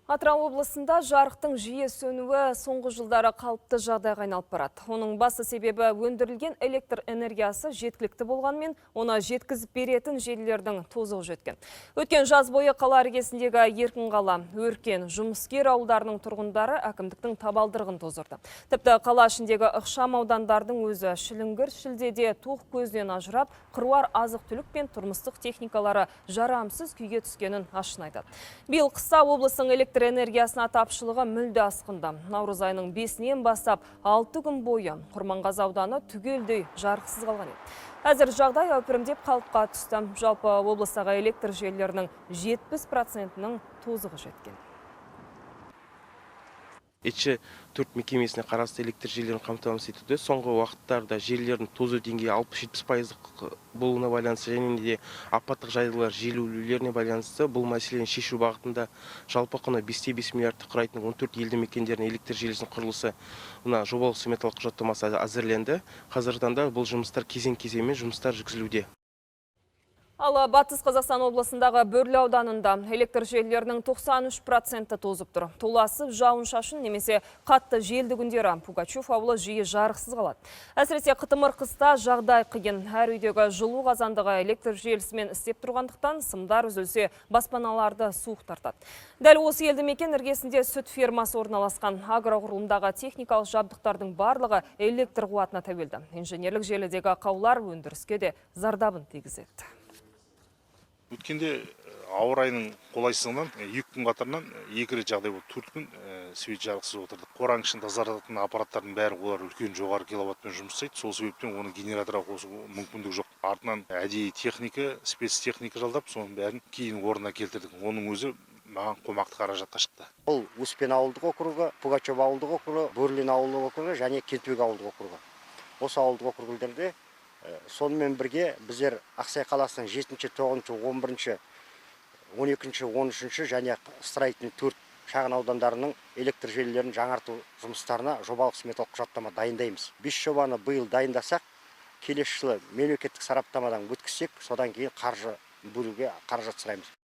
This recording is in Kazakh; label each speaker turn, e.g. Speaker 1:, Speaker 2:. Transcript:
Speaker 1: Атырау облысында жарықтың жиі сөнуі соңғы жылдары қалыпты жағдайға айналып барады. Оның басты себебі өндірілген электр энергиясы жеткілікті болғанымен, оны жеткізіп беретін желілердің тозығы жеткен. Өткен жаз бойы қала іргесіндегі Еркінқала, Өркен, Жұмыскер ауылдарының тұрғындары әкімдіктің табалдырығын тоздырды. Тіпті қала ішіндегі ықшам аудандардың өзі шіліңгір шілдеде тоқ көзінен ажырап, қыруар азық-түлік пен тұрмыстық техникалары жарамсыз күйге түскенін ашына айтады. Биыл қыста облыстың электр энергиясына тапшылығы мүлде асқынды. Наурыз айының 5-інен бастап 6 күн бойы Құрманғазы ауданы түгелдей жарықсыз қалған еді. Әзір жағдай әупірімдеп қалыпқа түсті. Жалпы облыстағы электр желілерінің 70%-інің тозығы жеткен.
Speaker 2: ЭЧ 4 мекемесіне қарасты электр желілерін қамтамасыз етуде соңғы уақыттарда желілердің тозу деңгейі 60-70%-ық болуына байланысты және де апаттық жағдайлар жиілеулеріне байланысты бұл мәселені шешу бағытында жалпы құны 5,5 миллиардты құрайтын 14 елді мекендердің электр желісінің құрылысы мына жобалық сметалық құжаттамасы әзірленді. Қазіргі таңда бұл жұмыстар кезең кезеңмен жұмыстар жүргізілуде.
Speaker 1: Ал Батыс Қазақстан облысындағы Бөрлі ауданында электр желілерінің 93% тозып тұр. Толассыз жауын шашын немесе қатты желді күндері Пугачев ауылы жиі жарықсыз қалады. Әсіресе қытымыр қыста жағдай қиын. Әр үйдегі жылу қазандығы электр желісімен істеп тұрғандықтан, сымдар үзілсе, баспаналарды суық тартады. Дәл осы елді мекен іргесінде сүт фермасы орналасқан. Агроқұрылымдағы техникалық жабдықтардың барлығы электр қуатына тәуелді. Инженерлік желідегі ақаулар өндіріске де зардабын тигізеді.
Speaker 3: Өткенде ауа райының қолайсыздығынан 2 күн қатарынан екі рет жағдай болды, 4 күн свет жарықсыз отырдық. Қораның ішін тазартатын аппараттардың бәрі, олар үлкен, жоғары киловаттпен жұмыс жасайды. Сол себептен оны генераторға қосу мүмкіндік жоқ. Артынан әдейі техника, спецтехника жалдап, соның бәрін кейін орнына келтірдік. Оның өзі маған қомақты қаражатқа шықты.
Speaker 4: Бұл Успен ауылдық округі, Пугачев ауылдық округі, Бөрлен ауылдық округі және Кентүбек ауылдық округі. Осы ауылдық округтерде, сонымен бірге біздер Ақсай қаласының жетінші, тоғызыншы, 11-, 12-, 13-ші және Строительный 4 шағын аудандарының электр желілерін жаңарту жұмыстарына жобалық сметалық құжаттама дайындаймыз. Бес жобаны биыл дайындасақ, келесі жылы мемлекеттік сараптамадан өткізсек, содан кейін қаржы бөлуге қаражат сұраймыз.